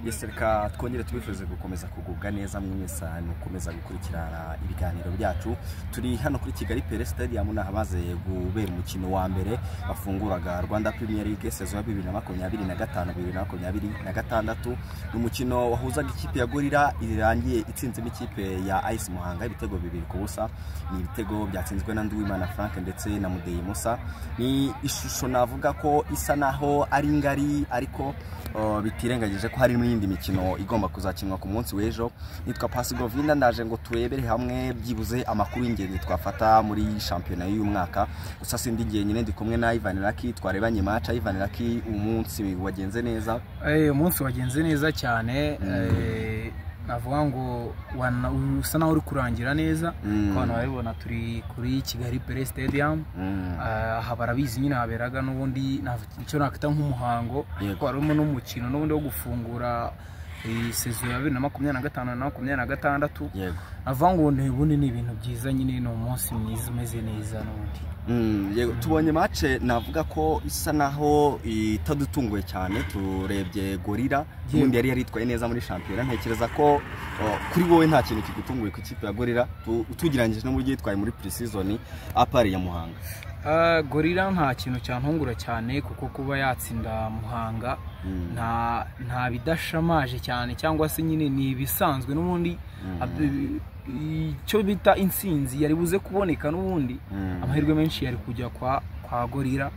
Yes, reka twongere tubifurize gukomeza kugubwa neza mwese mukomeza gukurikirana ibiganiro byacu. Turi hano kuri Kigali Pele Stadium, ni ahamaze gubera umukino wa mbere bafunguraga Rwanda Premier League saison ya 2025 2026. Ni umukino wahuzaga ikipe ya Gorilla irangiye itsinzemo ikipe ya AS Muhanga ibitego 2-0. Ni ibitego byatsinzwe na Nduwimana Frank ndetse na Mudeyi Musa. Ni ishusho navuga ko isa naho ari ngari, ariko bitirengagije ko hari n'indi mikino igomba kuzakinwa ku munsi w'ejo. Nitwa Pasi Govinda, ndaje ngo turebere hamwe byibuze amakuru y'ingenzi twafata muri shampiyona y'uyu mwaka. Gusa sindi njyenyine, ndi kumwe na Ivan Lucky, twarebanye match. Ivan Lucky, umunsi wagenze neza? Umunsi wagenze neza cyane. Navuga ngo usa naho uri kurangira neza. Abantu barabibona, turi kuri Kigali Pele Stadium. Aha barabizi nyine haberaga n'ubundi icyo nakwita nk'umuhango, ariko harimo n'umukino n'ubundi wo gufungura saison ya 2025 na 2026. Navuga ngo ubundi ni ibintu byiza nyine, ni umunsi mwiza umeze neza n'ubundi. Yego, tubonye match navuga ko isa naho itadutunguye cyane. Turebye Gorilla n'ubundi yari yaritwaye neza muri shampiyona. Ntekereza ko kuri wowe nta kintu kigutunguye ku ikipe ya Gorilla, tugereranyije n'uburyo yitwaye muri pre-season apari ya Muhanga. Gorilla nta kintu cyantungura cyane, kuko kuba yatsinda Muhanga nta bidashamaje cyane, cyangwa se nyine ni ibisanzwe n'ubundi. Icyo bita intsinzi yari buze kuboneka n'ubundi, amahirwe menshi yari kujya kwa Gorilla.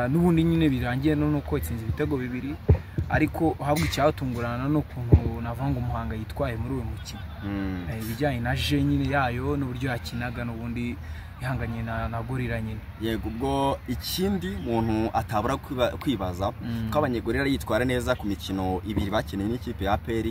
N'ubundi nyine birangiye nuko itsinze ibitego 2, ariko ahabwa icyatungurana n'ukuntu navuga ngo Muhanga yitwaye muri uyu mukino. Ibijyanye na je nyine yayo n'uburyo yakinaga n'ubundi ihanganye na Gorilla nyine. Yego, ubwo ikindi muntu atabura kwibaza ko abanyegorilla yitwara neza ku mikino 2 bakeneye n'ikipe ya APR.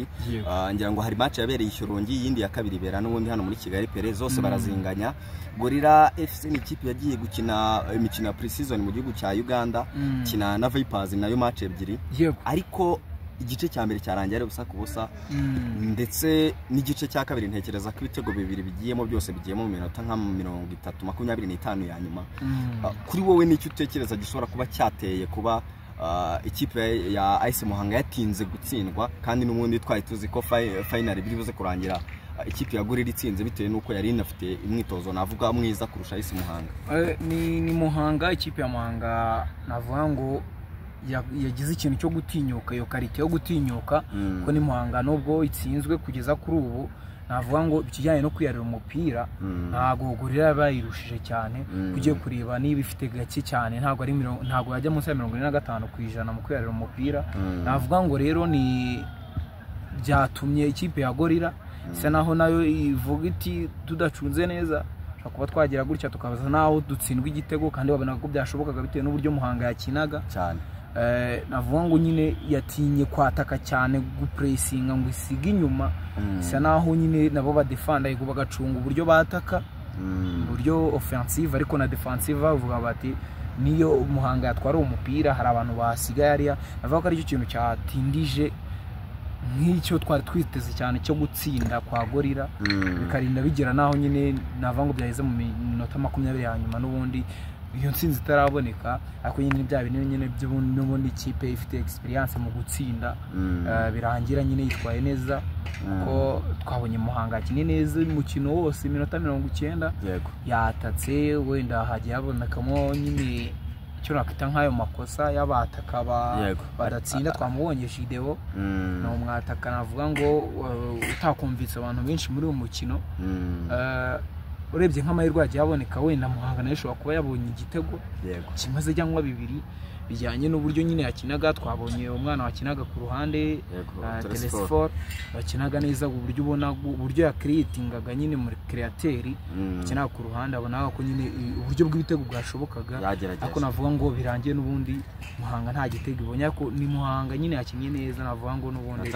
Ngira ngo hari match yabereye Ishyorongi, yindi ya kabiri ibera n'ubundi hano muri Kigali Pele, zose barazinganya. Gorilla FC ni ikipe yagiye gukina imikino ya pre-season mu gihugu cya Uganda, kina na Vipers nayo match 2. Ariko igice cya mbere cyarangiye ari 0-0, ndetse n'igice cya kabiri ntekereza ko ibitego 2 bigiyemo byose bigiyemo mu minota nka 30 25 ya nyuma. Kuri wowe n'icyo utekereza gishobora kuba cyateye kuba ikipe ya AS Muhanga yatinze gutsindwa, kandi n'ubundi twari tuzi ko final biri buze kurangira ikipe ya Gorilla itsinze, bitewe n'uko yari inafite imyitozo navuga mwiza kurusha AS Muhanga? Ni Muhanga, ikipe ya Muhanga navuga ngo yagize ikintu cyo gutinyuka, iyo karite yo gutinyuka, ko ni Muhanga nubwo itsinzwe kugeza kuri ubu navuga ngo ikijyanye no kwiyarira umupira ntago Gorilla bayirushije cyane. Ugiye kureba niba ifite gake cyane, ntago ari ntago yajya munsi ya 45% mu kwiyarira umupira. Navuga ngo rero ni byatumye ikipe ya Gorilla isa naho nayo ivuga iti tudacunze neza kuba twagira gutya tukabaza naho dutsindwa igitego, kandi wabonaga ko byashobokaga bitewe n'uburyo Muhanga yakinaga cyane. Navuga ngo nyine yatinye kwataka cyane, gupressinga ngo isige inyuma, isa naho nyine nabo badefanda yego bagacunga uburyo bataka, uburyo offensive ariko na defensive bavuga bati niyo Muhanga yatwara umupira hari abantu basigaye ariya. Navuga ko aricyo kintu cyatindije nk'icyo twari twiteze cyane cyo gutsinda kwa Gorilla, bikarinda bigera naho nyine navuga ngo byaheze mu minota 20 ya nyuma n'ubundi iyo ntsinzi itaraboneka. Ariko nyine bya bintu nyine n'ubundi ikipe ifite experience mu gutsinda, birangira nyine yitwaye neza, kuko twabonye Muhanga akine neza umukino wose iminota 90. Yatatse, wenda hagiye habonekamo nyine icyo nakwita nk'ayo makosa y'abataka badatsinda. Twamubonye Gideon, ni umwataka navuga ngo utakumvitse abantu benshi muri uyu mukino. Urebye nk'amahirwe yagiye aboneka, wenda Muhanga nayo ishobora kuba yabonye igitego kimaze cyangwa 2 bijyanye n'uburyo nyine yakinaga. Twabonye umwana wakinaga ku ruhande, Telesfor, wakinaga neza uburyo ubona uburyo yakreatingaga nyine muri createur, yakinaga ku ruhande, abonaga ko nyine uburyo bw'ibitego bwashobokaga. Ariko navuga ngo birangiye n'ubundi Muhanga nta gitego ibonye, ariko ni Muhanga nyine yakinye neza, navuga ngo n'ubundi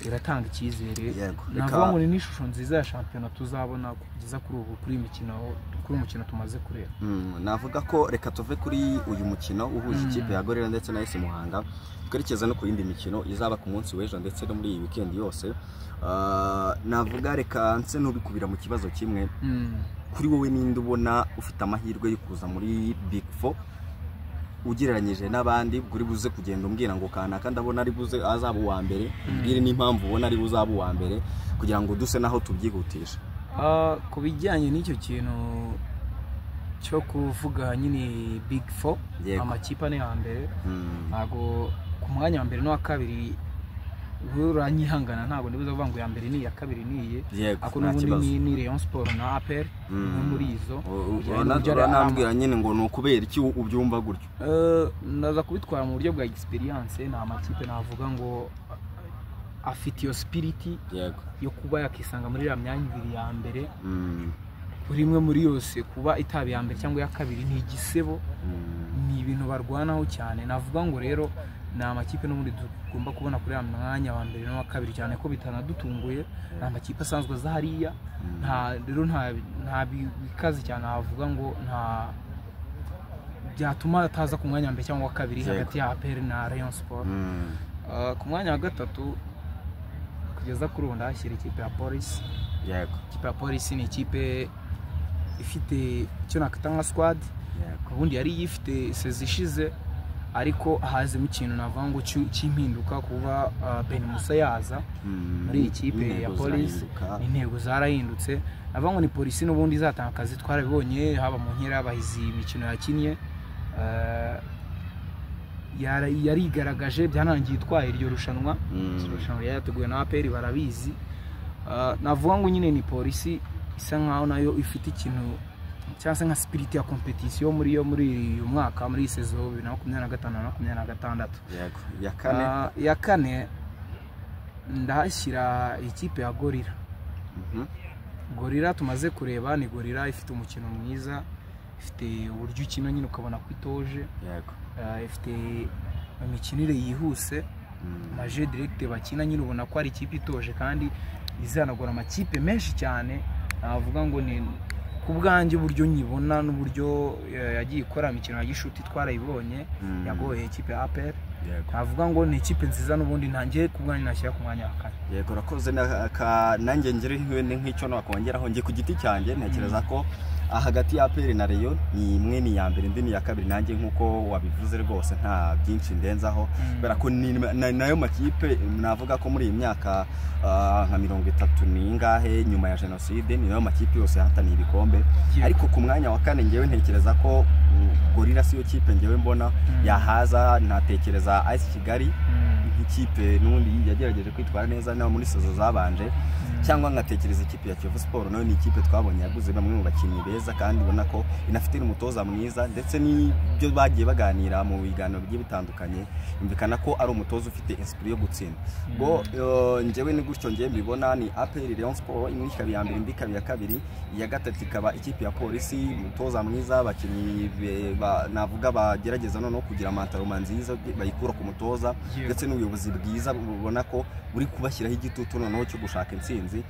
iratanga icyizere. Navuga ngo ni n'ishusho nziza ya shampiyona tuzabona kugeza kuri ubu kuri imikino, kuri umukino tumaze kureba. Navuga ko reka tuve kuri uyu mukino uhuje ikipe ya Gorilla ndetse na AS Muhanga, twerekeza no ku yindi mikino izaba ku munsi w'ejo ndetse no muri iyi weekend yose. Navuga reka nse n'ubikubira mu kibazo kimwe. Kuri wowe ninde ubona ufite amahirwe yo kuza muri Big 4 ugereranyije n'abandi uri buze kugenda umbwira ngo kanaka ndabona ari buze azaba uwa mbere, umbwire n'impamvu ubona ari buzaba uwa mbere kugira ngo duse naho tubyihutisha. Ku bijyanye n'icyo kintu cyo kuvuga nyine Big Four, amakipe ane ya mbere, ntago ku mwanya wa mbere n'uwa kabiri uranyihangana, ntabwo ndibuze kuvuga ngo iya mbere ni iya kabiri ni iye, ako n'ubundi ni Rayon Sport na APR imwe muri izo. Uranambwira nyine ngo ni ukubera iki ubyumva gutyo? Ndaza kubitwara mu buryo bwa experience. Ni amakipe navuga ngo afite iyo spirit yo kuba yakisanga muri iriya myanya ibiri ya mbere. Kuri imwe muri yose kuba itaba iya mbere cyangwa iya kabiri ni igisebo, ni ibintu barwanaho cyane. Navuga ngo rero ni amakipe n'ubundi tugomba kubona kuri ya mwanya wa mbere n'uwa kabiri, cyane ko bitanadutunguye, ni amakipe asanzwe aza hariya. Nta rero nta bikaze cyane navuga ngo nta byatuma ataza ku mwanya wa mbere cyangwa wa kabiri hagati ya APR na Rayon Sport. Ku mwanya wa gatatu kugeza kuri ubu ndahashyira ikipe ya Police. Yego, ikipe ya Police ni ikipe ifite icyo nakwita nka squad, ubundi yari yifite sezi ishize, ariko hazemo ikintu navuga ngo cy'impinduka kuba Ben Musa yaza muri iyi kipe ya Police, intego zarahindutse. Navuga ngo ni Police n'ubundi izatanga akazi, twarabibonye haba mu nkera y'abahizi imikino yakinnye, yarigaragaje, byanarangiye itwaye iryo rushanwa. Irushanwa ryateguwe na APR barabizi. Navuga ngo nyine ni Police isa nkaho nayo ifite ikintu cyangwa se nka spirit ya competition muri uyu mwaka, muri iyi saison 2025 na 2026. Yego, ya kane ndahashyira ikipe ya Gorilla. Gorilla tumaze kureba ni Gorilla ifite umukino mwiza, ifite uburyo ukina nyine ukabona ko itoje. Yego, ifite imikinire yihuse, maje direct bakina nyine ubona ko ari ikipe itoje kandi izanagora amakipe menshi cyane. Navuga ngo ni ku bwanjye uburyo nyibona n'uburyo yagiye ikora imikino ya gishuti twarayibonye, yagoye ikipe ya APR. Navuga ngo ni ikipe nziza n'ubundi ntangiye ku bwanjye nashyira ku mwanya wa kane. Yego, urakoze. Nanjye ngere nk'icyo nakongeraho ngiye ku giti cyanjye ntekereza ko hagati ya APR na Rayon ni imwe ni iya mbere indi ni iya kabiri, nanjye nk'uko wabivuze rwose nta byinshi ndenzaho, kubera ko nayo makipe navuga ko muri iyi myaka nka 30 n'ingahe nyuma ya jenoside ni nayo makipe yose yahataniye ibikombe. Ariko ku mwanya wa kane ngewe ntekereza ko Gorilla siyo kipe ngewe mbona yahaza, ntatekereza AS Kigali nk'ikipe n'ubundi yagerageje kwitwara neza naho muri saison zabanje, cyangwa ngatekereza ikipe ya Kiyovu Sport nayo ni ikipe twabonye yaguze bamwe mu bakinnyi beza kandi ubona ko inafite n'umutoza mwiza, ndetse n'ibyo bagiye baganira mu biganiro bigiye bitandukanye yumvikana ko ari umutoza ufite esprit yo gutsinda. Bo njyewe ni gutyo ngiye mbibona, ni APR Rayon Sport imwe ikaba iya mbere indi ikaba iya kabiri, iya gatatu ikaba ikipe ya Polisi, umutoza mwiza, abakinnyi navuga bagerageza noneho kugira mentaloma nziza bayikura ku mutoza, ndetse n'ubuyobozi bwiza bubona ko buri kubashyiraho igitutu noneho cyo gushaka intsinzi.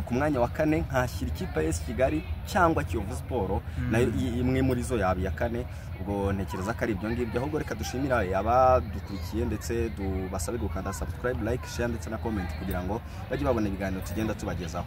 Ku mwanya wa kane nkashyira ikipe ya AS Kigali cyangwa Kiyovu Sport, nayo imwe muri zo yaba iya kane. Ubwo ntekereza ko ari ibyo ngibyo. Ahubwo reka dushimira abadukurikiye ndetse dubasabe gukanda subscribe, like, share ndetse na comment kugira ngo bajye babona ibiganiro tugenda tubagezaho.